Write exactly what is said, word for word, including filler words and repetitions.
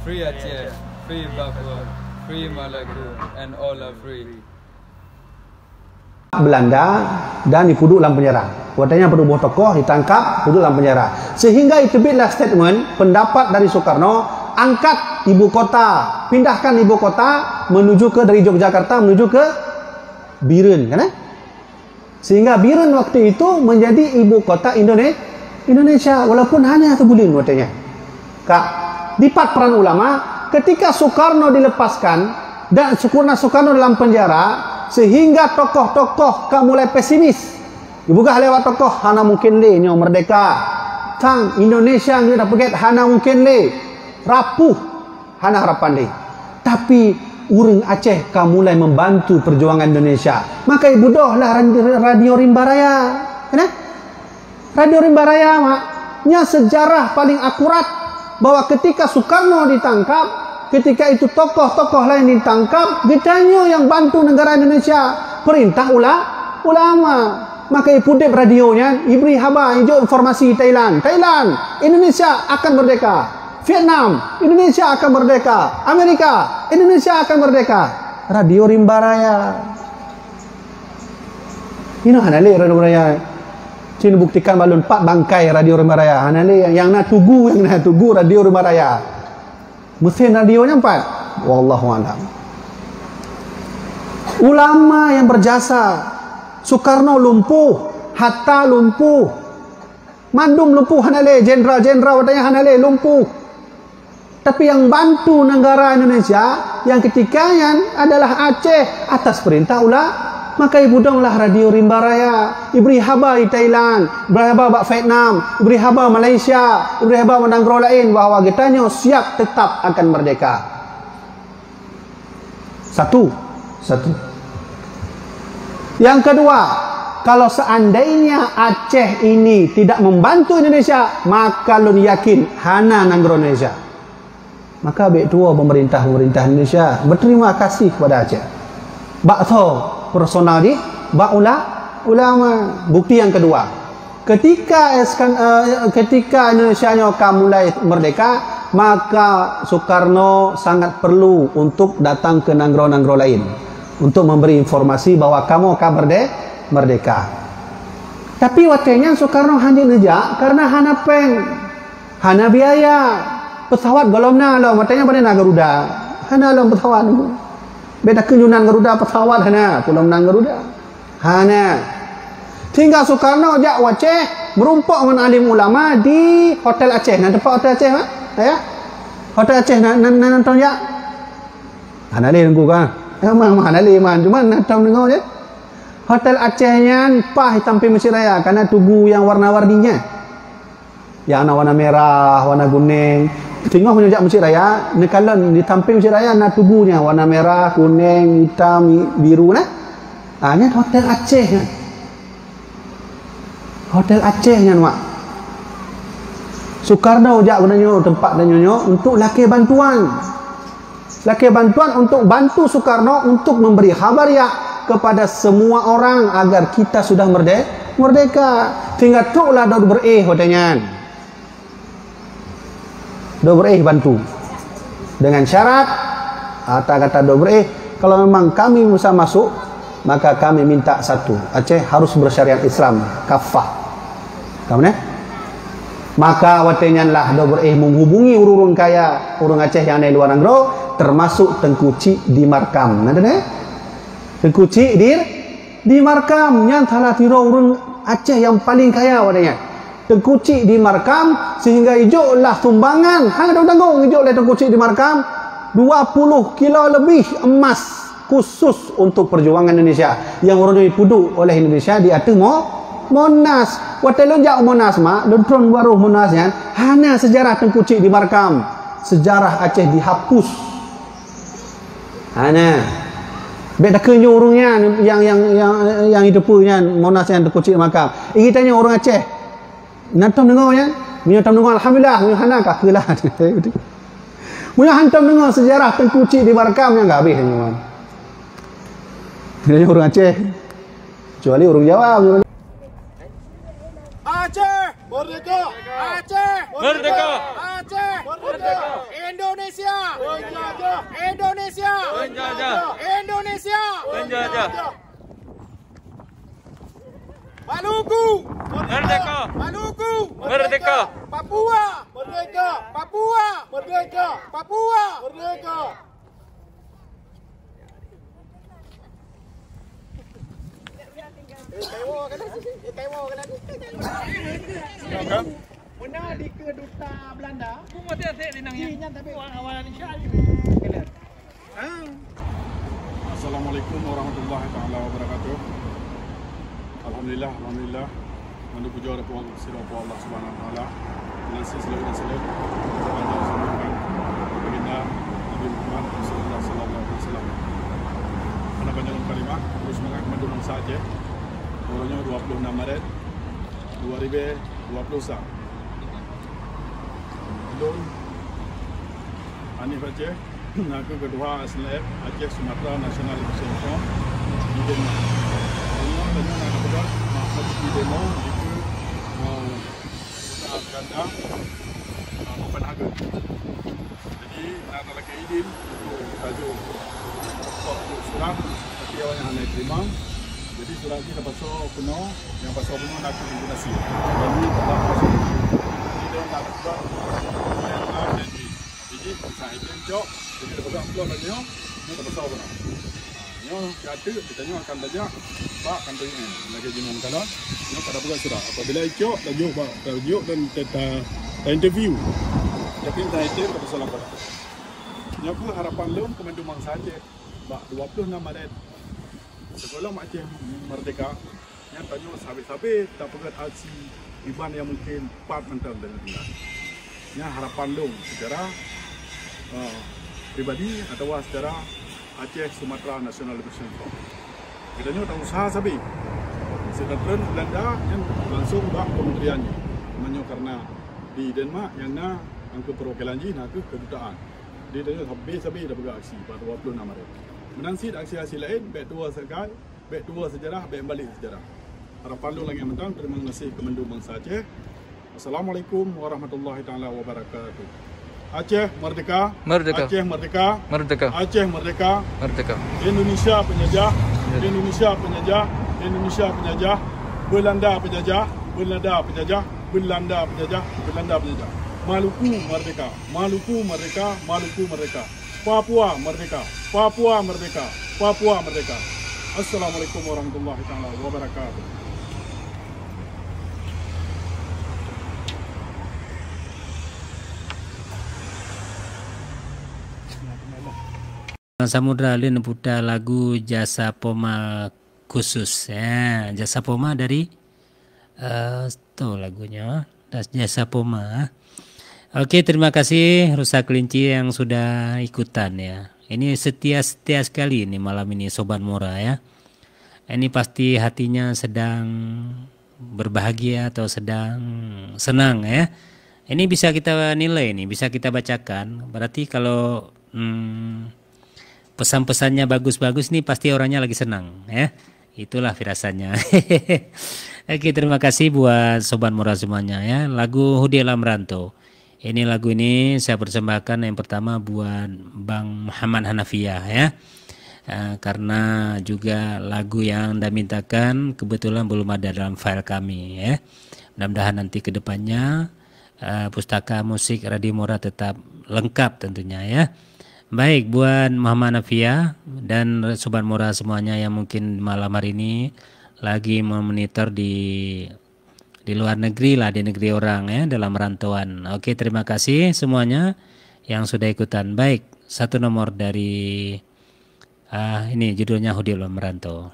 Free Aceh, free Papua, free Maluku, and all are free. Belanda dan dipuduk lam penjara. Watèe nyan padum boh tokoh ditangkap, puduk lam penjara. Sehingga teubiet lah statement, pendapat dari Soekarno, angkat ibu kota, pindahkan ibu kota menuju ke, dari Yogyakarta menuju ke Biren, kan, eh? Sehingga Biren waktu itu menjadi ibu kota Indone-, Indonesia, walaupun hanya seubuleuen watèe nyan. Ka, dipat peran ulama, ketika Soekarno dilepaskan dan Soekarno, Soekarno dalam penjara, sehingga tokoh-tokoh ka mulai pesimis. Dipeugah lé awak tokoh, "Hana mungkin lé nyoe merdeka. Sang Indonesia nyoe tapeugèt hana mungkin lé. Rapuh, hana harapan lé." Tapi ureueng Aceh ka mulai membantu perjuangan Indonesia. Maka ibudoh lah ran-, Radio Rimba Raya. Kan? Radio Rimba Raya, mak, nyan sejarah paling akurat bahwa ketika Soekarno ditangkap, ketika itu tokoh-tokoh lain ditangkap, geutanyoe nyang bantu negara Indonesia, perintah ula-, ulama. Maka ipudép radio nyan, ibri haba, ijok informasi Thailand. Thailand, Indonesia akan merdeka. Vietnam, Indonesia akan merdeka. Amerika, Indonesia akan merdeka. Radio Rimba Raya. Inoe hana lé Radio Rimba Raya. Cit buktikan bak lôn pat bangkai Radio Rimba Raya. Hana lé, nyang na tugu, nyang na tugu Radio Rimba Raya. Mesin radio nyan pat. Wallahu a'lam. Ulama yang berjasa, Soekarno lumpuh, Hatta lumpuh. Mandum lumpuh hana lé, jenderal-jenderal watèe nyan hana lé, lumpuh. Tapi nyang bantu negara Indonesia nyang ketika nyan adalah Aceh atas perintah ula-, maka ibudong lah Radio Rimba Raya, ibri haba di Thailand, ibri haba bak Vietnam, ibri haba Malaysia, ibri haba bak nanggroe laén bahwa geutanyoe siap tetap akan merdeka. Satu, satu. Yang kedua, kalau seandainya Aceh ini tidak membantu Indonesia, maka lôn yakin hana nanggroe Indonesia. Maka bèk tuwoe pemerintah-pemerintah Indonesia berterima kasih kepada Aceh. Bak soe personal jih, bak ula-, ulama. Bukti yang kedua, ketika Iskan-, eh, ketika Indonesia nyoe ka mulai merdeka, maka Soekarno sangat perlu untuk datang ke nanggroe-nanggroe laén untuk memberi informasi bahwa kamoe ka merde-, merdeka. Tapi watèe nyan Soekarno hana neujak karena hana péng. Hana biaya. Pesawat gohlom na lom, watèe nyan pane na Garuda. Hana lom pesawat. Bèk takheun Yunan Garuda pesawat hana, gohlom na Garuda. Hana. Sehingga Soekarno jak u Aceh, meurumpok ngon alim ulama di Hotel Aceh. Na teumpat Hotel Aceh, Mak? Ya? Hotel Aceh na, na, na, na tom jak? Hana lé nunggu ka. Eh, ma, ma, hana lé, man. Cuma na tom deungoe je. Hotel Aceh nyan paih sampéng Mesjid Raya, karena tugu nyang warna-warni nyan. Nyang na warna merah, warna kunéng. Singoh meunyoe jak Mesjid Raya, neukalon di sampéng Mesjid Raya na tugu nyan, warna merah, kunéng, itam, i-, biru na. Ah, nyan Hotel Aceh nyan. Hotel Aceh nyan, Mak. Soekarno jak geutanyoe teumpat tanyoe nyoe untuk lakée bantuan. Lakée bantuan untuk bantu Soekarno untuk memberi khabar ya kepada semua orang agar kita sudah merde-, merdeka. Sehingga troklah Daud Beréh watée nyan. Daud Beréh bantu. Dengan syarat, kata-kata Daud Beréh, kalau memang kami bisa masuk, maka kami minta satu, Aceh harus bersyariat Islam kafah. Kamu ni? Maka watée nyan lah Daud Beréh menghubungi ureuëng-ureuëng kaya, ureuëng Aceh nyang di luar nanggroe, termasuk Teungku Chik di Markam. Na teuh? Teungku Chik di, di Markam, nyan salah sidroe ureuëng Aceh nyang paling kaya watée nyan. Teungku Chik di Markam, sehingga ijok lah sumbangan, hana tanggong-tanggong ijok lé Teungku Chik di Markam, dua puluh kilo lebih emas khusus untuk perjuangan Indonesia yang ureuëng nyoe ipeuduek oleh Indonesia di ateueh Mo-, Monas. Watée lôn jak u Monas, Mak, lôn tron baroh Monas nyan, hana sejarah Teungku Chik di Markam. Sejarah Aceh dihapus. Hana. Bèk takheun nyoe ureuëng nyan nyang, nyang, nyang, nyang iteupeue nyan Monas nyan Teungku Chik di Markam. Ih, tanyoe ureuëng Aceh. Na tom deungoe nyan? Meunyoe tom deungoe, alhamdulillah. Meunyoe hana, ka keulah. Meunyoe hantom deungoe sejarah Teungku Chik di Markam, nyan ka habéh nyoe. Nyoe ureuëng Aceh. Kecuali ureuëng Jawa. Aceh merdeka! Aceh merdeka! Aceh merdeka! Indonesia Indonesia! Penjajah! Indonesia! Penjajah! Maluku! Merdeka! Maluku! Merdeka! Papua! Merdeka! Papua! Merdeka! Papua! Merdeka! Muna di keduta Belanda. Ji nyan tapi awal-awal Indonesia. Assalamualaikum warahmatullahi taala wabarakatuh. Alhamdulillah, alhamdulillah. Mandum puja dan puja kepada Allah Subhanahu wa taala. Nasi selalu dan selalu. Baginda Nabi Muhammad Rasulullah sallallahu alaihi wasallam. Hana panjang kalimah, terus semangat mandum bansa Aceh. Uroe nyoe dua puluh enam Maret dua ribu dua puluh satu. Lôn Hanif Aceh, nakeuh keutuha S N L F Aceh Sumatra National Liberation Front di Denmark. Tanyoe, tanyoe na peugah, ah, di demo, di, ah, Kota Belanda, ah, Copenhagen. Jadi, na talakée idin untuk laju surat, tapi awaknyan hana terima. Jadi, surat jih tapasoe keunoe, nyang pasoe keunoe nakeuh Indonesia. Jadi, tapasoe. Jadi, dia nak lakukan, jadi, bisa idin cok, jadi, tapasoe amplop laju, ini tapasoe keunoe. Nyoe siat teuk geutanyoe akan tajak bak kantô U N lagée jinoe meukalan. Nyoe ka tapeugah surat. Apabila icok, tajok bak, tajok dan ta, ta, ta interview. Tapi entah itu ka tasalah. Nyoe kheueh harapan lôn keu mandum bansa Aceh bak dua puluh enam Maret, sigohlom Aceh merdeka, nyan tanyoe sabe-sabe tapeugét aksi iban nyang mungken pat mantong deungon tinggai. Nyan harapan lôn secara, eh, pribadi atawa secara Aceh Sumatra National Liberation Front. Geutanyoe ta usaha sabe. Seunatreun Belanda nyan langsung bak kementerian nyan. Meunyoe karena di Denmark nyang na angkeuh perwakilan jih nakeuh kedutaan. Di tanyoe sabe-sabe tapeugah aksi bak dua puluh enam Maret. Meunan cit aksi-aksi laén, bék tuwoe sagai, bék tuwoe sejarah, bék balek sejarah. Harapan lôn lagée mantong, terima kasih keu mandum bansa Aceh. Assalamualaikum warahmatullahi taala wabarakatuh. Aceh merdeka! Merdeka! Aceh merdeka! Merdeka! Aceh merdeka! Merdeka! Indonesia penjajah! Merdeka! Indonesia penjajah! Indonesia penjajah! Belanda penjajah! Belanda penjajah! Belanda penjajah! Belanda penjajah! Maluku merdeka! Maluku merdeka! Maluku merdeka! Papua merdeka! Papua merdeka! Papua merdeka! Assalamualaikum warahmatullahi taala wabarakatuh. Samudra Alin putar lagu Jasa Poma khusus. Ya, Jasa Poma dari, eh, tu lagunya. Das Jasa Poma. Oke, terima kasih Rusa Kelinci yang sudah ikutan ya. Ini setia-setia sekali ini malam ini Sobat Mora ya. Ini pasti hatinya sedang berbahagia atau sedang senang ya. Ini bisa kita nilai nih, bisa kita bacakan. Berarti kalau, hmm, pesan-pesannya bagus-bagus nih pasti orangnya lagi senang ya. Itulah firasatnya. Oke, terima kasih buat Sobat Mora semuanya ya. Lagu Hudi Lam Ranto. Ini lagu ini saya persembahkan yang pertama buat Bang Muhammad Hanafiah ya. Eh, karena juga lagu yang Anda mintakan kebetulan belum ada dalam file kami ya. Mudah-mudahan nanti ke depannya, eh, pustaka musik Radio Mora tetap lengkap tentunya ya. Baik, buat Muhammad Hanafiah dan Sobat Mora semuanya yang mungkin malam hari ini lagi memonitor di, di luar negeri lah, di negeri orang ya, dalam rantauan. Oke, terima kasih semuanya yang sudah ikutan. Baik, satu nomor dari, ah, ini judulnya Hudi Lam Merantau.